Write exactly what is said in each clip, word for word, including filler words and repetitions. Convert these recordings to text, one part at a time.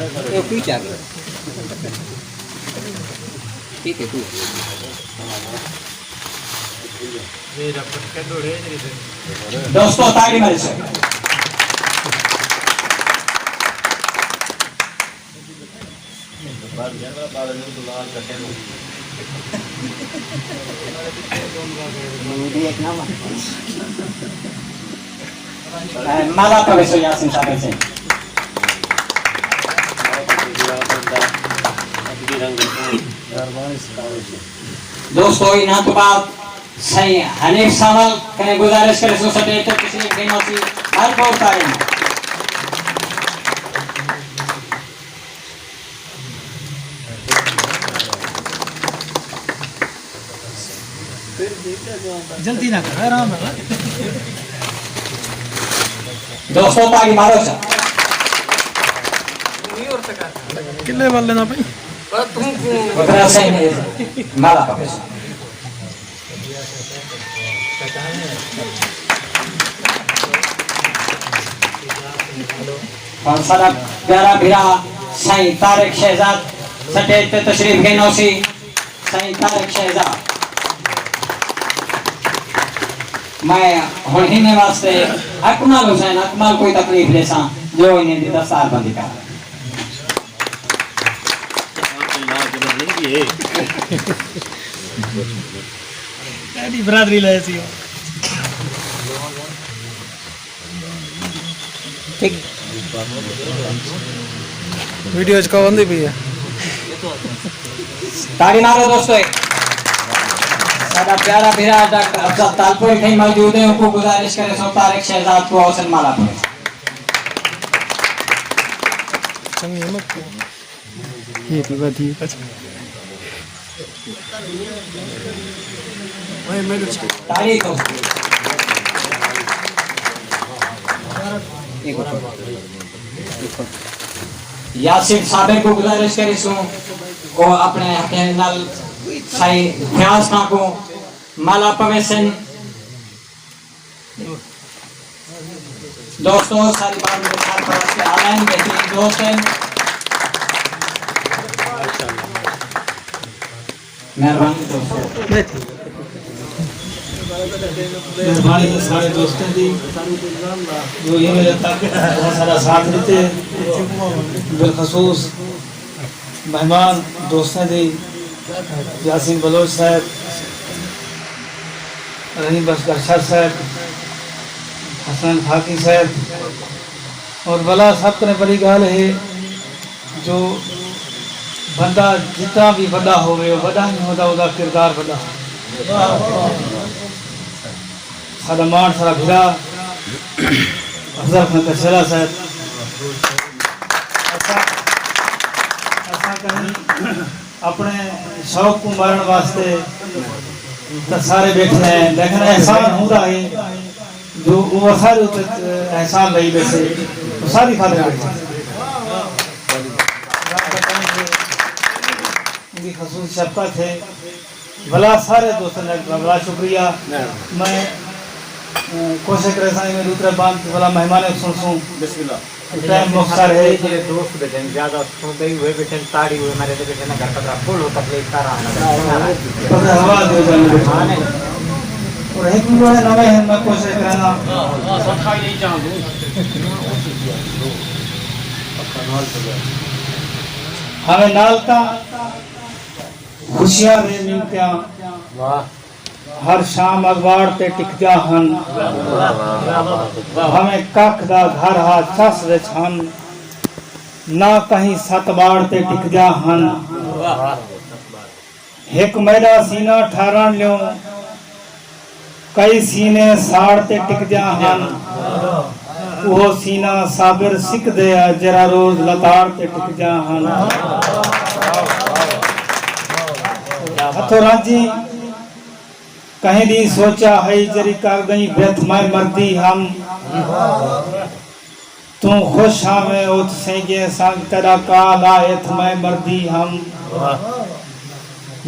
اے کوئی چاہ گیا؟ ٹھیک ہے، کوئی۔ دوستو، تاڑی ماری سو۔ مالا پروفیسر یاسین صاحب سے۔ دوستو، انہاں توں بعد سائیں حنیف سانول کنے گزارش کریسوں سٹیج تے تشریف گھنو سی، بھرپور تاڑیاں۔ جلدی نہ کر، آرام نال۔ دوستو، تاڑی مارو چا۔ کلے والے نہ پئی۔ مالا پروفیسر۔ ہݨ ساݙا پیارا بھرا سائیں طارق شہزاد سٹیج تے تشریف گھن ہوسی۔ سائیں طارق شہزاد، میں ہݨ ہنے واسطے اکمل حسین، اکمل کوئی تکلیف ݙیساں جو انہیں دی دستار بندی کر۔ تیݙی برادری لائے سی۔ ٹھیک۔ ویڈیو اچ کون دی پئی ہے؟ تاڑی مارو دوستو۔ ساݙا پیارا بھرا ڈاکٹر افضل تالپور اتھے موجود ہے، ان کو گزارش کرے سو طارق شہزاد کو حسن مالا پڑے۔ چنگی ہے مت۔ یہ بھی ودی۔ تاریخ۔ یاسر صابر کو گزارش کریسوں، او اپݨے ہتھیں نال سائیں فیاض خان کو مالا پویسن۔ دوستو، ساری بات میرے ساتھ پرست کے آلائن بہترین دوست ہیں۔ مہربانی دوستو۔ مہربانی سارے دوستوں دی جو یہ میرے تک بہت سارا ساتھ دیتے، بالخصوص مہمان دوستیں دی یاسین بلوچ صاحب، رحیم بخش گرشر صاحب، حسن خاکی صاحب، اور ولا سب کنے بڑی ڳالھ ہے جو بندہ جتنا بھی وݙا ہووے، او وݙا نہیں ہوندا، اوندا کردار وݙا ہوندا۔ ساݙا ماݨ ساݙا بھرا افضل خان کچھیرا صاحب، اساں، اساں کہیں اپݨے شوق کوں مارݨ واسطے تاں سارے ٻیٹھے ہیں، لیکن احسان ہوندا ہے جو او اساݙے اتے احسان لئی ٻیٹھے، او ساݙی خاطر ٻیٹھے۔ رب دا کرم ہے، ان دی خصوصی شفقت ہے۔ ولا سارے دوستاں دا ولا شکریہ۔ میں، اے، کوشش کریساں میں ݙو ترے بند ولا مہمان سݨسوں۔ بسم اللہ۔ ٹائم مختصر ہے۔ جیڑھے دوست ٻیٹھن، زیادہ سݨدے ہی ہوئے ٻیٹھن، تاڑی ہوئے مارے دے ٻیٹھن، اگر پتہ پھل ہو تکلیف تارا آنا۔ پتہ ہوا دے جانے ٻیٹھن۔ اور ہک ٻئے نویں ہیں، میں کوشش کرینداں۔ ہمیں نال تاں خوشیاں دے نمٹیاں۔ واہ۔ ہر شام اڳواڑ تے ٹکدیاں ہن۔ بھانویں ککھ دا گھر ہا چس وچ ہن، نہ کہیں ست ٻاڑ تے ٹکدیاں ہن۔ ہک میݙا سینہ ٹھارݨ لیوں، کئی سینے ساڑ تے ٹکدیاں ہن۔ اوہو سینہ صابر سکدے آ، جیڑھا روز لتاڑ تے ٹکدیاں ہن۔ ہتھوں رانجھی کہیں دی سوچا ہئی، جیڑھی کر ڳئی بھت میں مردی ہم۔ توں خوش ہاویں اتھ سینگیں سنگ، تیݙا کال آ اتھ میں مردی ہم۔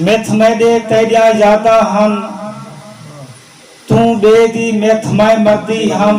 متھ میݙے تیݙیاں یاداں ہن، توں ٻئے دی متھ میں مردی ہم۔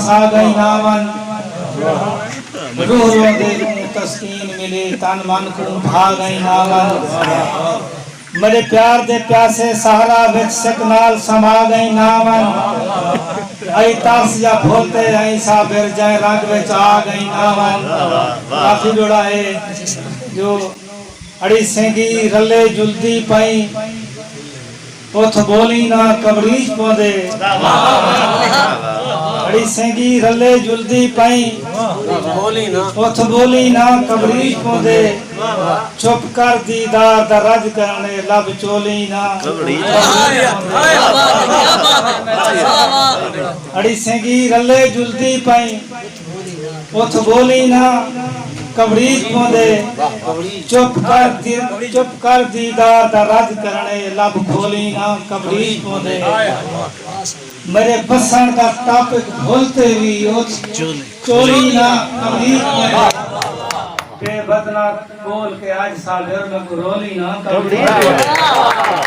ترسا ڳئیں نہ ونڄ۔ روح روندے کوں تسکین ملی، تن من کوں بھا ڳئیں نہ ونڄ۔ میݙے پیار دے پیاسے صحرا وچ سک نال سما ڳئیں نہ ونڄ۔ ائی ترس یا بھل تے ائی صابر جئیں رنگ وچ آ ڳئیں نہ ونڄ۔ کافی جوڑا ہے جو اڑی سینگی رلے جلدی پئیں، اتھ ٻولی نہ کمڑیج پوندے۔ اڑی سینگی رلے جلدی پئیں، اتھ ٻولی نہ کمڑیج پوندے۔ چپ کر دیدار دا رج کرݨے، لب چولی نہ۔ اڑی سینگی رلے جلدی پئیں، اتھ ٻولی نہ کمڑیج پوندے۔ چپ کر دی، چپ کر دیدار دا رج کرݨے، لب کھولی نہ کمڑیج پوندے۔ میݙے وسݨ دا ٹاپک بھل تے وی اتھ چولی نہ کمڑیج پوندے۔ بے بدنا ٻول کے اڄ صابر میکوں رولی نہ کمڑیج پوندے۔